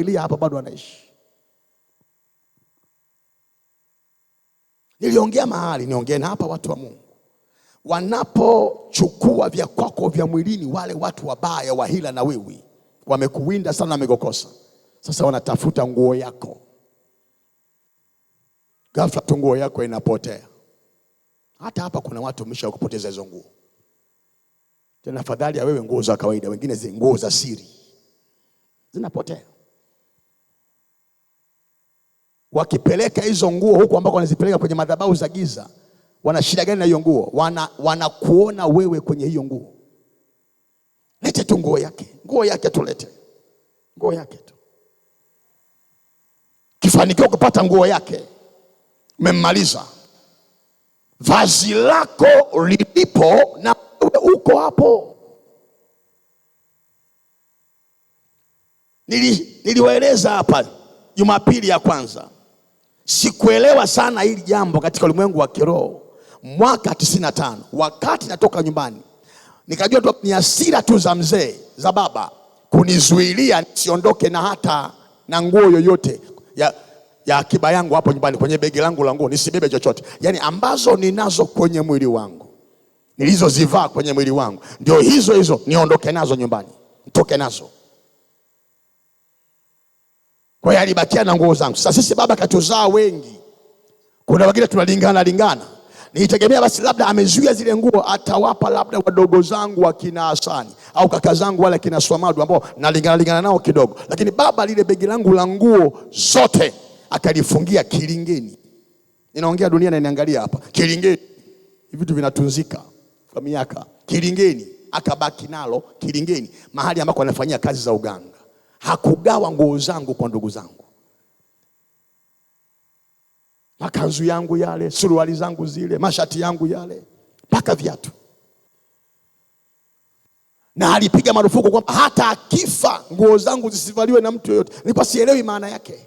Familia hapa bado anaishi. Niliongea mahali, niongee na hapa watu wa Mungu. Wanapochukua vya kwako vya mwilini, wale watu wabaya wa hila na wiwi wamekuwinda sana, wamekukosa. Sasa wanatafuta nguo yako. Ghafla tu nguo yako inapotea. Hata hapa kuna watu wamesha kupoteza hizo nguo. Tena afadhali ya wewe nguo za kawaida, wengine nguo za siri zinapotea. Wakipeleka hizo nguo huku ambako wanazipeleka kwenye madhabahu za giza, wana shida gani na hiyo nguo? Wanakuona wewe kwenye hiyo nguo. Lete tu nguo yake, nguo yake tulete, nguo yake tu. Kifanikiwa kupata nguo yake, umemmaliza. Vazi lako lilipo na wewe uko hapo. Niliwaeleza hapa Jumapili ya kwanza, sikuelewa sana hili jambo katika ulimwengu wa kiroho. Mwaka 95 wakati natoka nyumbani, nikajua tu ni hasira tu za mzee, za baba, kunizuilia nisiondoke na hata na nguo yoyote ya akiba yangu hapo nyumbani, kwenye begi langu la nguo nisibebe chochote, yaani ambazo ninazo kwenye mwili wangu, nilizozivaa kwenye mwili wangu, ndio hizo hizo niondoke nazo nyumbani, nitoke nazo. Kwa hiyo alibakia na nguo zangu. Sasa sisi baba katuzaa wengi, kuna wengine tunalingana lingana. Nilitegemea basi labda amezuia zile nguo atawapa labda wadogo zangu wakina Hasani au kaka zangu wale akina Swamadu ambao nalingana lingana nao kidogo. Lakini baba lile begi langu la nguo zote akalifungia kilingeni. Ninaongea dunia na inaangalia hapa. Kilingeni. Hivi vitu vinatunzika kwa miaka. Kilingeni akabaki nalo kilingeni, mahali ambako anafanyia kazi za uganga. Hakugawa nguo zangu kwa ndugu zangu. Makanzu yangu yale, suruali zangu zile, mashati yangu yale, mpaka viatu. Na alipiga marufuku kwamba hata akifa nguo zangu zisivaliwe na mtu yoyote. Nilikuwa sielewi maana yake.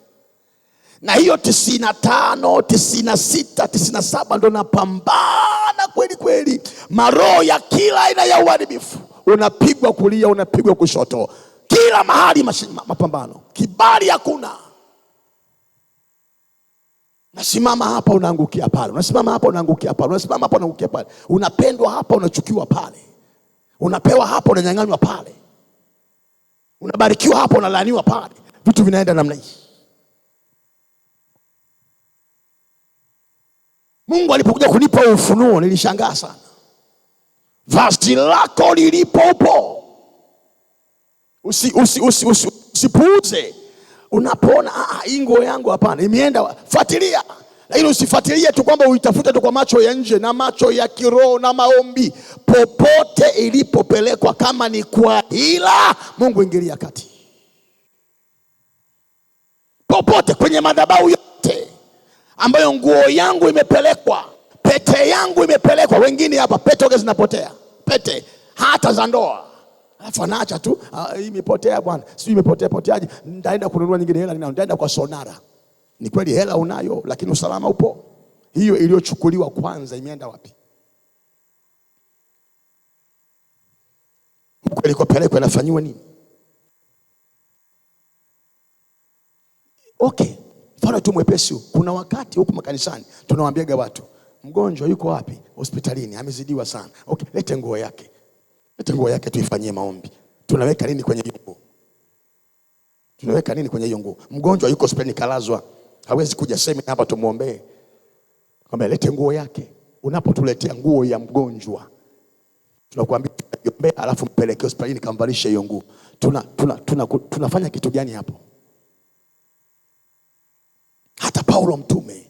Na hiyo 95, 96, 97 ndo napambana kweli kweli. Maroho ya kila aina ya uharibifu. Unapigwa kulia, unapigwa kushoto. Kila mahali mapambano. Kibali hakuna. Unasimama hapa unaangukia pale. Unasimama hapa unaangukia pale. Unasimama hapa unaangukia pale. Unapendwa hapa unachukiwa pale. Unapewa hapa unanyang'anywa pale. Unabarikiwa hapa unalaaniwa pale. Vitu vinaenda namna hii. Mungu alipokuja kunipa ufunuo nilishangaa sana. Vazi lako lilipo upo. Usipuuze. Unapoona, hii nguo yangu hapana, imeenda, fuatilia. Lakini usifuatilie tu kwamba uitafute tu kwa macho ya nje na macho ya kiroho na maombi. Popote ilipopelekwa, kama ni kwa hila, Mungu ingilia kati. Popote kwenye madhabahu yote ambayo nguo yangu imepelekwa, pete yangu imepelekwa. Wengine hapa pete wake zinapotea, pete hata za ndoa. Alafu anaacha tu, hii imepotea bwana, sijui imepotea poteaje, nitaenda kununua nyingine, hela ninayo, nitaenda kwa sonara. Ni kweli hela unayo, lakini usalama upo? Hiyo iliyochukuliwa kwanza imeenda wapi? Huko ilikopelekwa inafanyiwa nini? Okay, mfano tu mwepesi huu. Kuna wakati huku makanisani tunawaambiaga watu, mgonjwa yuko wapi? Hospitalini, amezidiwa sana. Okay, lete nguo yake. Lete nguo yake tuifanyie maombi. Tunaweka nini kwenye hiyo nguo? Tunaweka nini kwenye hiyo nguo? Mgonjwa yuko hospitalini kalazwa, hawezi kuja semina hapa tumuombee. Kwamba lete nguo yake. Unapotuletea nguo ya mgonjwa, tunakuambia ombea, alafu mpeleke hospitalini kamvalishe hiyo nguo. Tunafanya kitu gani hapo? Hata Paulo mtume